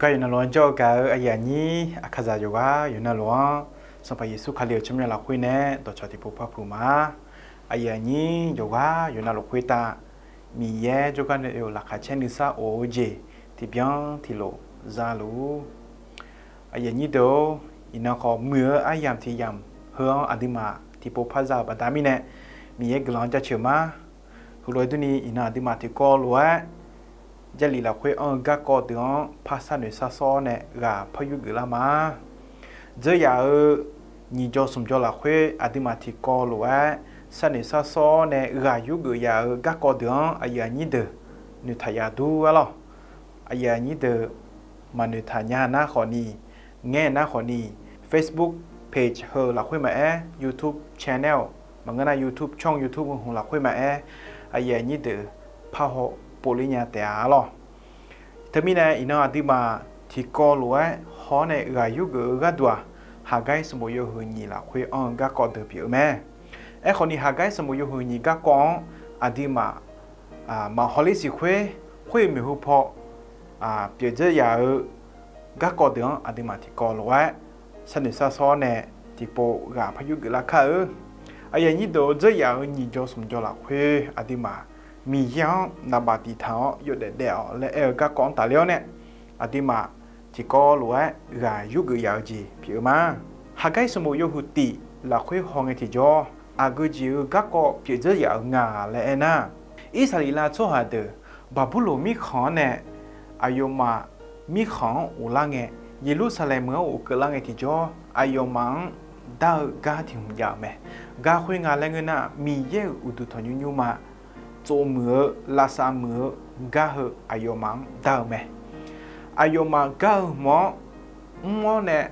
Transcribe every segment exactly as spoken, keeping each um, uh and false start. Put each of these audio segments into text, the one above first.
Gaq yawqnan lof-anr jawr-eu gaq-eu aqyuif aqnyir aqkaqzaq yawqghaq yawqnan lof-anr, Sanqpaq Yeqsur Kali-euq tsawrmyanr lafkhoer nae dawqcawq tiqpov par puq ma. Aqyuif aqnyir yawqghaq yawqnan lafkhoer tav, Miqyaer jawrgar nae oe-euq laqkhaq caer nuisar of-eu jeq tiqbyan tiqlof za luf-ur. Aqyuif aqnyir deuq-or, iqnan khawf muiq-eu aryamq tiqyamq heu-anr aqduimaf tiqpov par za-euq baqda mirnae, Miqyaer guiqlanq-anr jaceuq ma. Heulof-aer durni, iqnan aqduimaf tiqkawv lof-aer Jarlif lafkhoer anr-eu garkawv deuq-anr par sharnoeq sharsawr-awr nae ghaq par yurgeuf lar ma. Dzeur yaf-euq nyiq jawr smq jawr lafkhoer aqduimaf tiqkawv lof-aer sharnoeq sharsawr-awr nae ghaq yurgeuf yaf-euq garkawv deuq-anr aqyuif aqnyir deuq noeqtaq yaf dur-ar lawq. Aqyuif aqnyir deuq maqnoeq taq nya nar khawfni, ngaer nar khawfni, Facebook page heu lafkhoer maqaer, YouTube channel maqngeur nar, YouTube ช่อง YouTube heu hmq lafkhoer maqaer, aqyuif aqnyir deuq parhaw pov ler nya taef-a lawq. Teumirnae iqnan aqduimaf tiqkawv lof-aer haw-awr nae ghaq yurgeuf-eu gharduq-aq, Haqgair sanqbof yawhuiq nyiq lafkhoer anr-eu garkawv deuq pyeuf-eu mae. Aerkhawfni, Haqgair sanqbof yawhuiq nyiq garkawv-anr aqduimaf maqhaw ler siq khoer, khoer-euq maeqhu paw pyeuf dzeur yaf-eu garkawv deuq-anr aqduimaf tiqkawv lof-aer sharnoeq sharsawr-awr nae tiqpov ghaq par yurgeuf lar kar-eu. Aqyuif aqnyir deuq-or, dzeur yaf-euq nyiq jawr smq jawr lafkhoer aqduimaf Miqyaer-anr naqbaf tiq taq-awr yawdaef daef-awq laer aer-eu garkawv-anr tafler-awr nae, aqduimaf tiqkawv lof-aer ghaq yurgeuf yaf-eu jeq pyeuf-eu ma. Haqgair sanqbof yawhuiq tiq lafkhoer haw ngae tiqjawr, aqgeu jeq-eu garkawv pyeuf dzeur yaf-eu nga laer aernar, Irsaqleqlav tsawrhaq deuq Baqburloq mirkhanq-anr nae aqyawfmaf mirkhanq-anr ghoflar ngae, Yeqlursaqlaeq meuq-anr ghofkeuv lar ngae tiqjawr, aqyawfmaf-anr dar-eu gar tiq hmq jav-euq mae. Gar khoer nga laer ngeur nar, Miqyaer-euq uqduq tanqnymr nymrma tsov muiq-eu, lavsav muiq-eu gar heu aqyawfmaf-anr dar-eu mae. Aqyawfmaf gar-eu hmq-anr mr-awr nae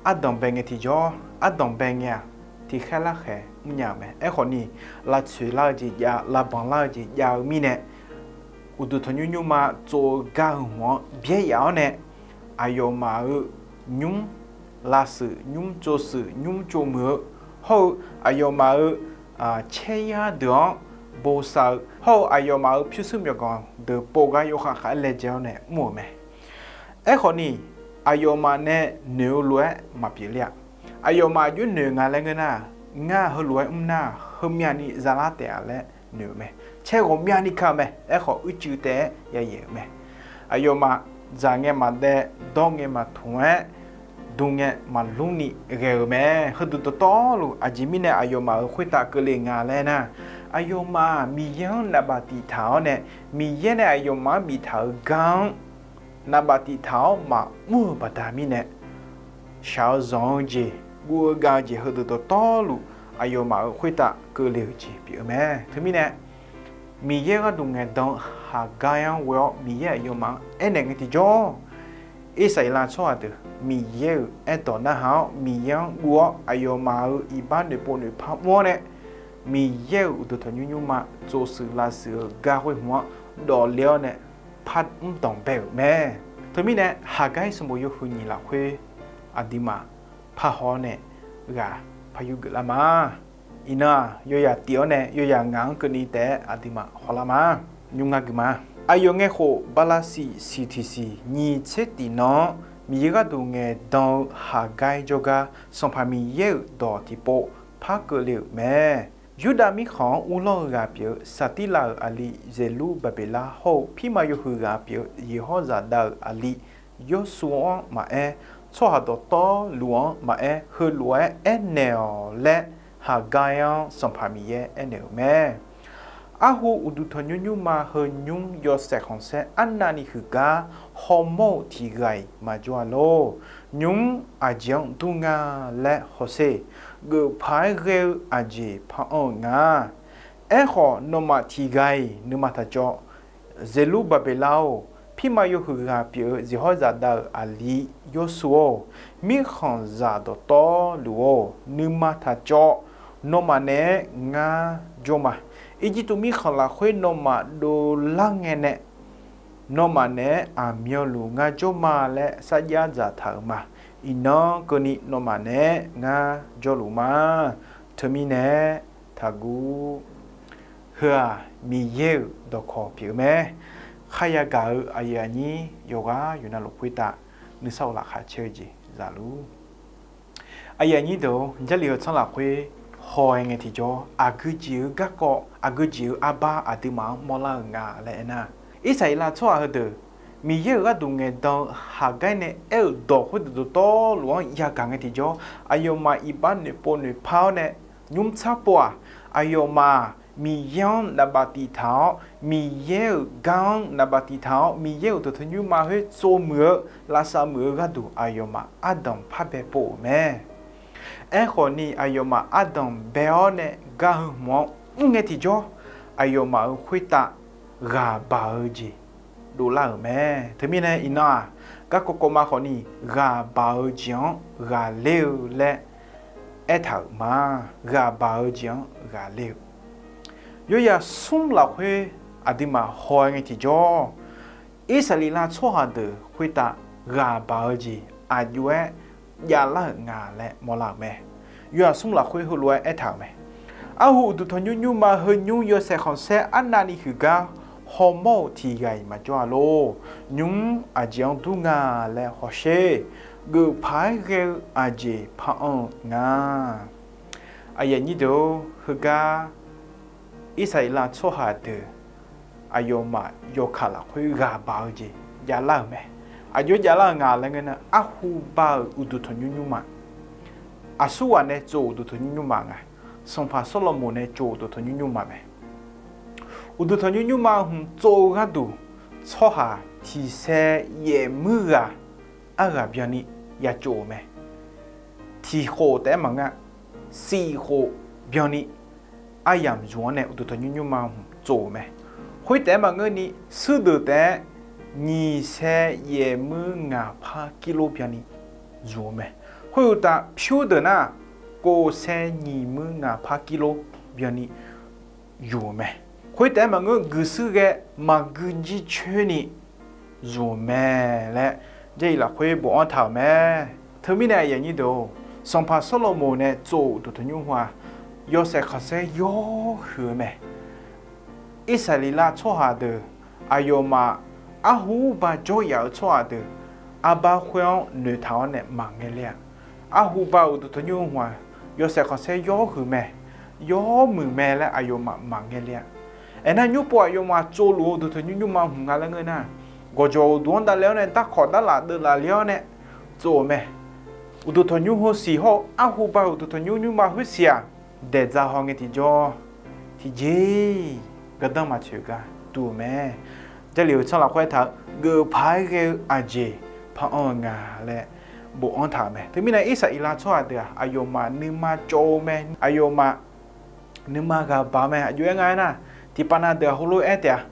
ardanq bae ngae tiqjawr, ardanq bae ngae-aq, tiqkhaer larkhaeq mrnya-euq mae. Aerkhawfni, lavtsoeq lar-eu jeq jav, lavbanq lar-eu jeq jav-eu mirnae, uqduq tanqnymr nymrma tsov-eu gar heu hmq-anr byaer yaf-awr nae, aqyawfmaf-euq nymr lavshuif, nymr tsovshuif, nymr tsov muiq-eu hawr-eu, aqyawfmaf-euq caeryar deuq-anr bosav-eu hawr-eu, aqyawfmaf-euq pyurshuir myawqganq deuq pov gar yawkhav khav-aer laejae-awr nae mr-euq mae. Aerkhawfni, aqyawfmaf nae noeq-eu lof-aer maqpyeuf ler-a. Aqyawfmaf aqjox noeq nga laer ngeur nar, ngar heulof-aer mr nar, heumyani zalar taef-a laer noeq-euq mae. Caer ghawqmyani ka-eu mae. Aerkhawf, uicuiv taef-aer yayaeq-euq mae. Aqyawfmaf dzaq ngae maqdaev, dawr ngae maqtmq-aer, dm ngae maqlmr ni ghae-euq mae. Heudeuq dawqtawvluf aqjeq mirnae aqyawfmaf-euq khoertav keuvle nga laer nar, aqyawfmaf-aq, Miqyaer-anr naqbaf tiq taq-awr nae, Miqyaer nae aqyawfmaf-anr biftaq-euq gar-anr naqbaf tiq taq-awr maqmr-euq baqda mirnae, shaq-eu zanq-eu jeq, guv-eu gav-eu jeq heudeuq dawqtawvluf aqyawfmaf-euq khoertav keuvle-euq jeq pyeuf-eu mae. Teumirnae, Miqyaer gharduq ngaeqdan-eu Haqgaer-anr ghoe-awr Miqyaer aqyawfmaf-anr aernaeq ngae tiqjawr, Irsaqleqlav tsawrhaq deuq Miqyaer-euq aerdawq narhaq-awr Miqyaer-anr guv-awr aqyawfmaf-euq iqbax noeqpov noeqpar mr-awr nae, Miqyaer-euq uqduq tanqnymr nymrma tsovshuif lavshuif-eu gar khoer hmq-anr dawqle-awr nae par mr danqbae-euq mae. Teumirnae Haqgaer sanqbof yawhuiq nyiq lafkhoer aqduimaf parhaw-awr nae ghaq par yurgeuf lar ma. Iqnan-aq, yawyaq tif-awr nae yawyaq ngaq-anr keuvni taef-aer aqduimaf hawlar ma. Nymr ngar gui ma. Aqyawf ngae khof, bala siq siq tiq siq nyiq tser tiq nan-anr Miqyaer gharduq ngaeqdan-eu Haqgaer jawrgar Sanqpaq Miqyaer-euq dawq tiqpov par keuvle-euq mae. Yurdav mirkhanq-anr uvlanr-eu ghaq pyeuf-eu Saqtirlav-euq aqli Zeqlurbaqbeqlar hawr-eu pirma yawhuiq ghaq pyeuf-eu Yeqhawrzaqdav-euq aqli Yawrshuv-anr maqaer, tsawrhaq dawqtawvluf-anr maqaer, heulof-aer aernaeq-awq laer, Haqgaer-anr Sanqpaq Miqyaer aernaeq-euq mae. Arhu uqduq tanqnymr nymrma heu nymr yawshaef khanqsaer arnavni huiqgar hawmawr-euq tiq ghaq-iq maqjawr-a lor. Nymr aqjeq-anr dur nga laer hawsher, geufpaq-aer ghae-eu aqjeq par anr-eu nga. Aerkhawf, nawmaf tiq ghaq-iq nuima taq cawv. Zeqlurbaqbeqlar-or, pirma yawhuiq ghaq pyeuf-eu Ziqhawrzaqdav-euq aqli Yawrshuv-or, mirkhanqzaq dawqtawvluf-or, nuima taq cawv. Nawmaf naeq-aer ngar jawr ma. Irjirtuv mirkhanq lafkhoer nawmaf dovlar ngae nae, nawmaf naeq-aer aqmyanluf ngar jawr ma laer sarjax dzaqtaq-euq ma. Iqnan keuvni nawmaf naeq-aer ngar jawrluf ma. Teumirnae taqguv. Heu-aq, Miqyaer-euq dawqkawq pyeuf-eu mae. kharya gaq-eu aqyuif aqnyir yawqghaq yawqnavluf khoertav nuisar-euq laqkhaq caer-eu jeq zaluf. Aqyuif aqnyir deuq-or, Jarlif heu tsanr lafkhoer haw-aer ngae tiqjawr, aqgeu jeq-eu garkawv, aqgeu jeq-eu arbar aqduimaf-anr mawrlar-euq nga laer aernar, Irsaqleqlav tsawrhaq heudeuq Miqyaer-euq gharduq ngaeqdan-eu haqgaer nae aer-euq dawq khoerdeuq dawqtawvluf-anr yagaq ngae tiqjawr, aqyawfmaf iqbax noeqpov noeqpar-awr nae nymr tsar pov-aq, aqyawfmaf Miqyaer-anr naqbaf tiftaq-awr, Miqyaer-euq gar-anr naqbaf tiftaq-awr, Miqyaer-euq uqduq tanqnymr ma khoer tsov muiq-eu lavsav muiq-eu gharduq aqyawfmaf ardanq par bae pov-euq mae. Aerkhawf ni, aqyawfmaf ardanq bae-awr nae gar heu hmq-anr mr ngae tiqjawr, aqyawfmaf-euq khoertav ghaq baq-eu jeq dovlar-euq mae. Teumirnae iqnan-aq, garkawv kawv ma khawf ni, ghaq baq-eu jeq-anr ghaqler-eu laer aertaq-euq ma. Ghaq baq-eu jeq-anr ghaqler-eu, yawzaq smr lafkhoer aqduimaf haw-aer ngae tiqjawr, Irsaqleqlav tsawrhaq deuq khoertav ghaq baq-eu jeq aqjox-aer javlar-euq nga laer mawrlar-euq mae. Yawzaq smr lafkhoer heulof-aer aertaq-euq mae. Arhu uqduq tanqnymr nymrma heu nymr yawshaef khanqsaer arnavni huiqgar hawmawr-euq tiq ghaq-iq maqjawr-a lor. Nymr aqjeq-anr dur nga laer hawsher. Geufpaq-aer ghae-eu aqjeq par anr-eu nga. Aqyuif aqnyir deuq-or, heugar Irsaqleqlav tsawrhaq deuq aqyawfmaf yawkaq lafkhoer ghaq baq-eu jeq javlar-euq mae. Aqjox-aer javlar-euq nga laer ngeur nar, arhu ba-euq uqduq tanqnymr nymrma, aqsurghaq nae tsov-euq uqduq tanqnymr nymrma nga. Sanqpaq Sawrlaqmoq nae tsov-euq uqduq tanqnymr nymrma mae. Uqduq tanqnymr nymrma hmq tsov-eu gharduq, tsawrhaq tiq saev yaef muir ghaq arghaq byanni ya tsov-euq mae. Tiq khof taef-aer maqngeur-a, siq khof byanni aryamq zmq-anr nae uqduq tanqnymr nymrma hmq tsov-euq mae. Khoer taef-aer maqngeurni, suirdeuq taef-aer nyiq saev yaef muir ngaq par kilo byanni zmq-eu mae. Khoeruqtaf, pyur deuq nar, kof saev nyiq muir ngaq par kilo byanni zmq-eu mae. Khoer taef-aer maqngeur, guiqshuir ghae maqgui jircoer ni zmq-eu mae laer Jarlif lafkhoer bofanr taq-euq mae. Teumirnae aqyuif aqnyir deuq-or, sanqpaq Sawrlaqmoq nae tsov-euq uqduq tanqnymr hu-aq, yawshaef khanqsaer yawr huiq-eu mae. Irsaqleqlav tsawrhaq deuq aqyawfmaf arhu ba jawryaf-eu tsawrhaq deuq arbar khoer-anr noeqtaq-awr nae maqngae ler-a. Arhu ba-euq uqduq tanqnymr hu-aq, yawshaef khanqsaer yawr huiq mae, yawr muiq mae laer aqyawfmaf maqngae ler-a. Aernar, nymr pov aqyawfmaf tsovluf-eu uqduq tanqnymr nymrma hmq nga laer ngeur nar, gawqjawq uqduq-anr davle-awr nae darkawq darlaf deuvlaf le-awr nae tsov-euq mae. Uqduq tanqnymr heu siq hawr-eu arhu ba-euq uqduq tanqnymr nymrma khoer siq-aq, daeqdza haw ngae tiqjawr, tiqjeq-iq gardanr maqtsoeq gar duq-euq mae. Jarlif-euq tsanr lafkhoer aertaq-eu, geufpaq-aer ghae-eu aqjeq par anr-eu nga laer bofanr taq-euq mae. Teumirnae Irsaqleqlav tsawrhaq deuq-aq, aqyawfmaf nuima cawv-eu mae. Aqyawfmaf nuima ghaq baq-eu mae. Aqjox-aer nga aernar, tiqpav na deuq-aq heulof-aer aer taef-a.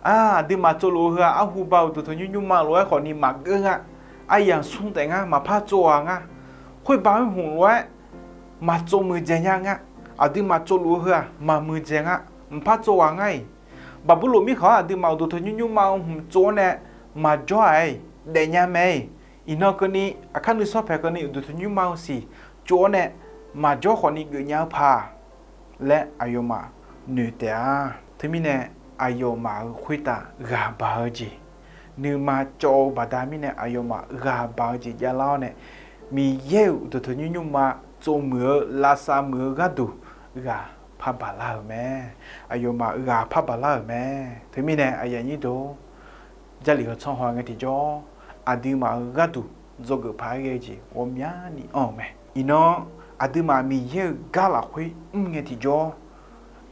Aq, aqduimaf tsovluf-eu heu-aq, arhu ba-euq uqduq tanqnymr nymrma lof-aer khawf ni maqgeur nga. Aryamq smr taef ngar, maqpar tsov ghaq nga. Khoerbav-aer hmq lof-aer maqtsov muiqdzaeq nya nga. Aqduimaf tsovluf-eu heu-aq, maqmuiqdzaeq nga. Mqpar tsov ghaq ngar-iq. Baqburloq mirkhanq-anr aqduimaf uqduq tanqnymr nymrma-eu hmq tsov-awr nae maqjawr-aq-iq, daefnya mae-iq. Iqnan keuvni, aqkar nuisawr paeq keuvni uqduq tanqnymr nymrma-eu siq tsov-awr nae maqjawr khawf ni geufnya-eu paq laer aqyawfmaf noeq taef-a. Teumirnae aqyawfmaf-euq khoertav ghaq baq-eu jeq, nuima cawv-eu baqda mirnae aqyawfmaf ghaq baq-eu jeq javlar-awr nae, Miqyaer-euq uqduq tanqnymr nymrma tsov muiq-eu lavsav muiq-eu gharduq ghaq par baq lar-euq mae. Aqyawfmaf ghaq par baq lar-euq mae. Teumirnae aqyuif aqnyir deuq-or, Jarlif-eu tsanr haw ngae tiqjawr, aqduimaf-euq gharduq dzawgeuf paq-aer ghae-eu jeq ghawqmyani anr-euq mae. Iqnan aqduimaf Miqyaer-euq gar lafkhoer mr ngae tiqjawr,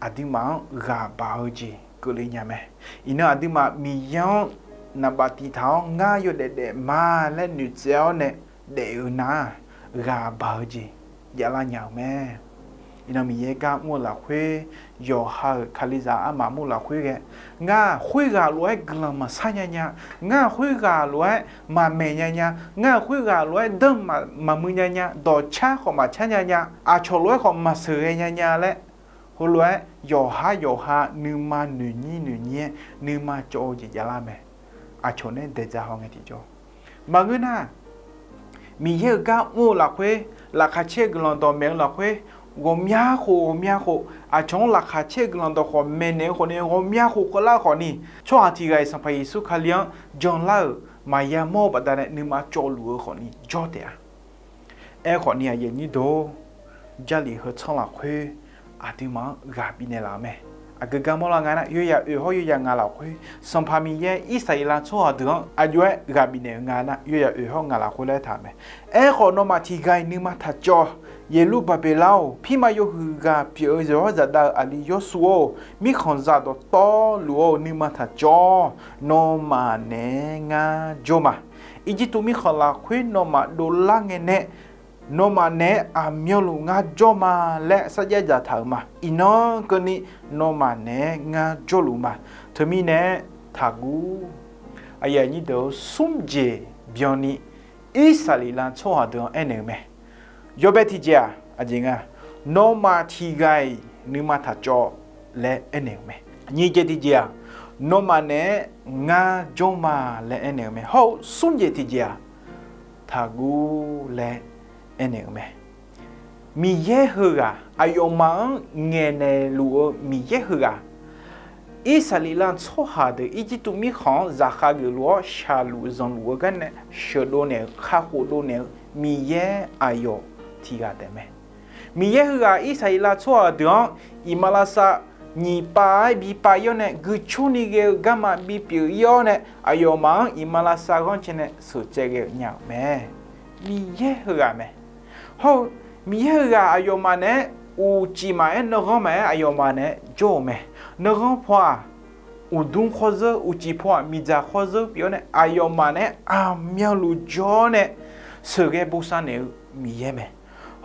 aqduimaf-anr ghaq baq-eu jeq keuvle nya mae. Iqnan aqduimaf Miqyaer-anr naqbaf tiq taq-awr ngar yawdaef daef ma laer noeqtsaev-awr nae daef-eu nar-aq, ghaq baq-eu jeq javlar nya-eu mae. Iqnan Miqyaer gar mr-eu lafkhoer, yawqha-euq Kalizaq armaf mr-eu lafkhoer ghae, ngar khoerghaq lof-aer guiqlanq maqsar nya nya, ngar khoerghaq lof-aer maqmaeq nya nya, ngar khoerghaq lof-aer danr maqmuiq nya nya, dawqcar khawf maqcar nya nya, aqcawq lof-aer khawf maqsheuqghae nya nya laer, heulof-aer yawqhar yawqha nuima noeqnyir noeqnyir-aer nuima cawv-eu jeq javlar mae. Aqcawq nae daeqdza haw ngae tiqjawr, maqngeur nar, Miqyaer-euq gar mr-eu lafkhoer, laqkhaq caer-eu guiqlanq dawqmaeq-eu lafkhoer, ghawqmya khof ghawqmya khof aqcawq-anr laqkhaq caer-eu guiqlanq dawqkhawq maeqnaeq-eu khawfni, ghawqmya khof keuvlar-eu khawfni, tsawrhaq tiq ghaq-iq Sanqpaq Yeqsur Kali-anr janlar-euq maqya mawr-eu baqdanae nuima cawvluf-eu khawfni jawr taef-a. Aerkhawfni aqyuif aqnyir deuq-or, Jarlif heu tsanr lafkhoer aqduimaf-anr ghaq bifnaeq laf-eu mae. Aqgeu gar mawrlar nga nar, yawyaq oeq hawr yawyaq ngaq lafkhoer Sanqpaq Miqyaer Irsaqleqlav tsawrhaq deuq-anr aqjox-aer ghaq bifnaeq-eu nga nar, yawyaq oeq hawr ngaq lafkhoer laer taq-eu mae. Aerkhawf, nawmaf tiq ghaq-iq nuima taq cawv. Yeqlurbaqbeqlar-or, pirma yawhuiq ghaq pyeuf-eu zaq-awr zaqdav-euq aqli Yawrshuv-or, mirkhanqzaq dawqtawvluf-or, nuima taq cawv. Nawmaf naeq-aer ngar jawr ma. Irjirtuv mirkhanq lafkhoer nawmaf dovlar ngae nae, nawmaf naeq-aer aqmyanluf ngar jawr ma laer sarjax dzaqtaq-euq ma. Iqnan keuvni nawmaf naeq-aer ngar jawrluf ma. Teumirnae taqguv. Aqyuif aqnyir deuq-or, smr jeq byanni Irsaqleqlav tsawrhaq deuq-anr aernaeq-eu mae. Yawbae tiqjeq-aq, aqjeq nga, nawmaf tiq ghaq-iq nuima taq cawv laer aernaeq-eu mae. Nyiq jeq tiqjeq-aq, nawmaf naeq-aer ngar jawr ma laer aernaeq-eu mae. Hawr-eu smr jeq tiqjeq-aq, taqguv laer aernaeq-eu mae. Miqyaer heughaq, aqyawfmaf-anr ngaeqnaeq luf-eu Miqyaer heughaq, Irsaqleqlav tsawrhaq deuq Irjirtuv mirkhanq-anr zaqkhav geufluf-awr shaqluf zanqluf-eu garnae sheuqdov naeq-eu, kakhof dov naeq-eu Miqyaer aqyawf tiq ghaq taef mae. Miqyaer heughaq Irsaqleqlav tsawrhaq deuq-anr iqmalavshav nyiq pav-aer bi pav-ir-awr nae, guicurni ghae-eu garma bipyeuf-ir-awr nae, aqyawfmaf-anr iqmalavshav ghanrcae nae sheuqtsaev ghae-euq nya-euq mae. Miqyaer heughaq mae. Hawr-eu Miqyaer heughaq aqyawfmaf naeq-aer uqcif maqaer, nanghanr maqaer, aqyawfmaf naeq-aer jawr-euq mae. Nanghanr paw-aq, uqdmr khawrzeur, uqcif paw-aq, miqdzaq khawrzeur pyeuf-awr nae, aqyawfmaf naeq-aer aqmyanluf jawr-awr nae sheuqghae bosav naeq-eu Miqyaer mae.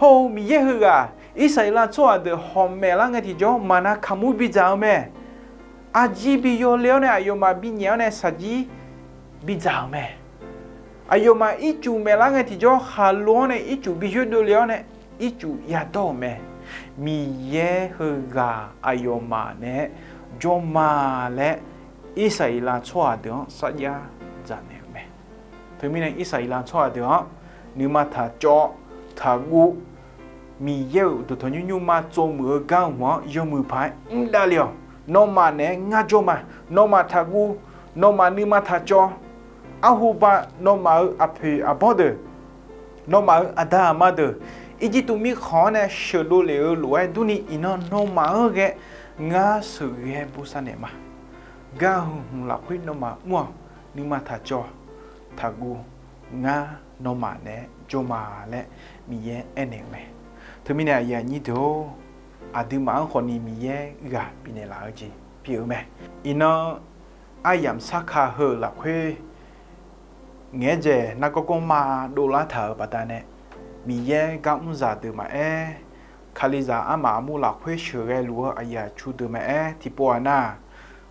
Hawr-eu Miqyaer heughaq, Irsaqleqlav tsawrhaq deuq hawq maeqlar ngae tiqjawr maqnav kaqmur bidzaq-eu mae. Arjir bi yawle-awr nae, aqyawfmaf binyaef-awr nae shaqjir bidzaq-euq mae. Aqyawfmaf ircuf maeqlar ngae tiqjawr khaqlo-anr nae ircuf bi yoerdov le-awr nae ircuf yadawr-euq mae. Miqyaer heughaq aqyawfmaf naeq-aer jawr ma laer Irsaqleqlav tsawrhaq deuq-anr sarjax dzaq naeq-euq mae. Teumirnae Irsaqleqlav tsawrhaq deuq-anr nuima taq cawv, taqguv. Miqyaer-euq dawqtawq nymr nymrma tsovmuiq-eu gar hmq-anr yawmuiq paq-aer mr davle-awq. Nawmaf naeq-aer ngar jawr ma. Nawmaf taqguv. Nawmaf nuima taq cawv. Arhuba, nawmaf-euq aqpoeq aqbawr deuq, nawmaf-euq aqda aqma deuq, Irjirtuv mirkhanq-anr nae sheuqdov lef-eu lof-aer durni, iqnan nawmaf-anr ghae ngar sheuqghae bosav naeq ma. Gar hmq lafkhoer nawmaf mr-awq. Nuima taq cawv, taqguv. Ngar nawmaf naeq-aer jawr ma laer Miqyaer aernaeq-euq mae. Teumirnae aqyuif aqnyir deuq-or, aqduimaf-anr khawfni Miqyaer ghaq bifnaeq laf-eu jeq pyeuf-eu mae. Iqnan aryamq sarkaq heu-euq lafkhoer ngaeq-aer dzaeq nargawr gawrma dovlar taq-euq baqdanae, Miqyaer gar mrzaq deuq maqaer, Kalizaq armaf armur lafkhoer sheuqghae luf-eu aqyuif aqtsu deuq maqaer, tiqpov-aq nar,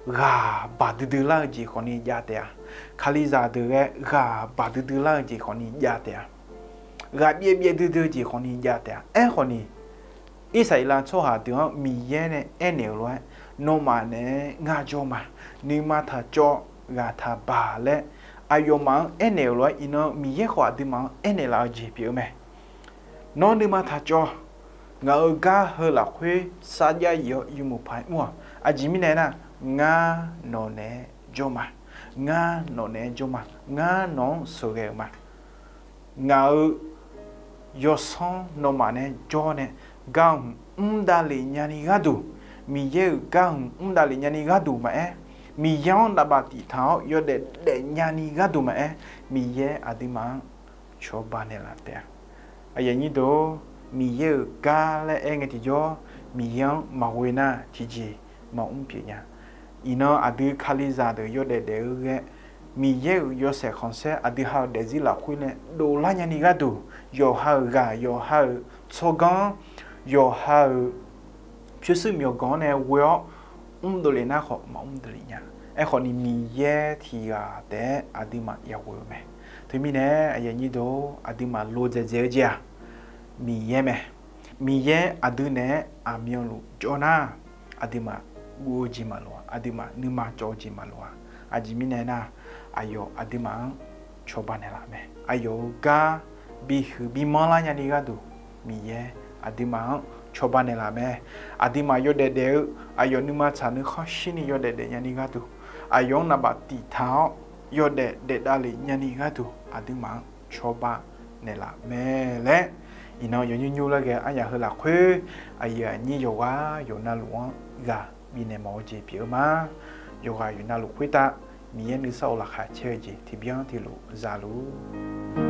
ghaq baq duidui lar-eu jeq khawfni jav taef-a. Kalizaq deuq ghae ghaq baq duidui lar-eu jeq khawfni jav taef-a. Ghaq byaev byaev duidui-eu jeq khawfni jav taef-a. Aerkhawfni, Irsaqleqlav tsawrhaq deuq-anr Miqyaer nae aernaeq-euq lof-aer, nawmaf naeq-aer ngar jawr ma, nuima taq cawv, ghaq taq baq laer aqyawfmaf-anr aernaeq-euq lof-aer, iqnan Miqyaer khawf aqduimaf-anr aernaeq laf-eu jeq pyeuf-eu mae. Nawr nuima taq cawv. Ngaq-euq gar heu lafkhoer sarjax yif-awr yawmuiq paq-aer mr-awq. Aqjeq mirnae aernar, ngar nawq naeq-aer jawr ma. Ngar nawq naeq-aer jawr ma. Ngar nawq-anr sheuqghae-euq ma. Ngaq-euq yawsanr nawmaf nae jawr nae, gar hmq mr davlef nyani gharduq, Miqyaer-euq gar hmq mr davlef nyani gharduq maqaer, Miqyaer-anr navbaf tiq taq-awr yawdaef daef nyani gharduq maqaer, Miqyaer aqduimaf-anr cawba naeqlaf taef-a. Aqyuif aqnyir deuq-or, Miqyaer-euq gar laer aer ngae tiqjawr, Miqyaer-anr maqghoe nar tiqjeq maqmr pyeuf nya. Iqnan aqdui Kalizaq deuq yawdaef daef-eu ghae, Miqyaer-euq yawshaef khanqsaer aqdui ha-euq daefzir lafkhoer nae dovlar nyani gharduq, yawqha-euq ghaq, yawqha-euq tsawrganr, yawqha-euq pyurshuir myawqganq-anr nae ghoe-awr mrdov lef nar khawf maqmr dov lef nya. Aerkhawfni Miqyaer tiq ghaq taef-aer aqduimaf yaghoe-eu mae. Teumirnae aqyuif aqnyir deuq-or, aqduimaf lo dzaeqdzaeq-eu jeq-aq, Miqyaer mae. Miqyaer aqdui naeq-aer aqmyanluf jawr nar, aqduimaf guv-eu jeq maqloq-a, aqduimaf nuima cawv-eu jeq maqloq-a. Aqjeq mirnae aernar, aqyawf aqduimaf-anr cawba naeqlaf mae. Aqyawf-euq gar bihuiq bimanr lar nyani gharduq, Miqyaer aqduimaf-anr cawba naeqlaf mae. Aqduimaf yawdaef daef-eu aqyawf nuima tsaq nuikhanr shirni yawdaef daef nyani gharduq, aqyawf-anr navbaf tiq taq-awr yawdaef daef davlef nyani gharduq, aqduimaf-anr cawba naeqlaf mae laer, iqnan yawnymr nymr laer ghae-eu aryaq heu lafkhoer, aqyuif aqnyir yawqghaq yawqnavluf-anr ghaq bifnaeq mawf-eu jeq pyeuf-eu ma. Yawqghaq yawqnavluf khoertav Miqyaer nuisar-eu laqkhaq caer-eu jeq tiqbyan tiqlof zaluf